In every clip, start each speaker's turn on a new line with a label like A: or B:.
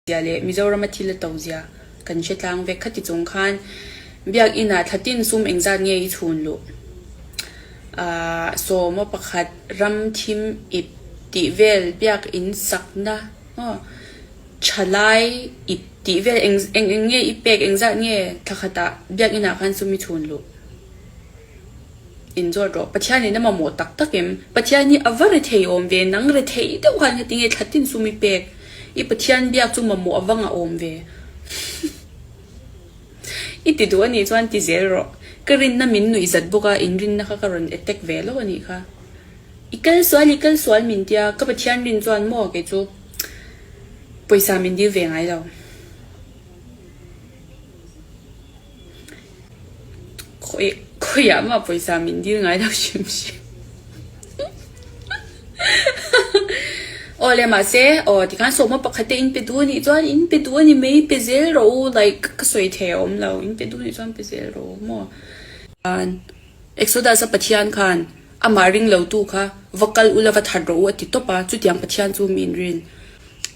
A: Zia leh Mizorama thil a to zia kan hre tlang vek. Khati chung khan Biakinn ah thlatin sum engzat nge i chhun luh? Aah sawma pakhat ram thim ip tih vel Biakinn sakna maw thalai ip tih vel eng eng eng nge i pek engzat nge thlakhat ah Biakinn ah khan sum i chhun luh? Inzawt rawh. Pathian in a mamawh tak tak em? Pathian hi a va rethei awm ve, nang rethei deuh khan heti nge thlatin sum i pek? I Pathian biak chu mamawh a va ngah awm ve. I ti duh anih chuan ti zel rawh. Ka rinna min nuih zat bawk a, inrinna kha ka rawn attack ve lo anih kha. I kal sual, i kal sual min tia, ka Pathian rin chuan maw kei chu pawisa min dil ve ngai lo. Khawiah mah pawisa min dil ngai lo hrim hrim. Aw le mahse aw tikhan sawma pakhat te in pe duh anih chuan in pe duh a ni mai pe zel rawh u like ka sawi thei a awm lo in pe duh anih chuan pe zel rawh u maw. Exodus a Pathian khan amah ring lo tu kha va kal ula va that rawh u a ti tawp a chutiang Pathian chu mi in rin.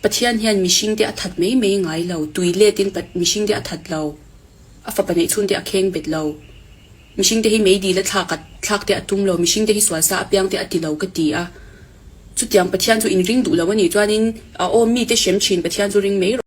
A: Pathian hian mihring te a that mai mai ngai lo tui let in mihring te a that lo. A fapa neih chhun te a kheng bet lo. Mihring te hi mei dil a thlak a thlak te a tum lo, mihring te hi sual sa apiang te a ti lo ka ti a. Chutiang Pathian chu in ring duh lo a nih chuanin a awm mite hrem thin Pathian chu ring mai rawh.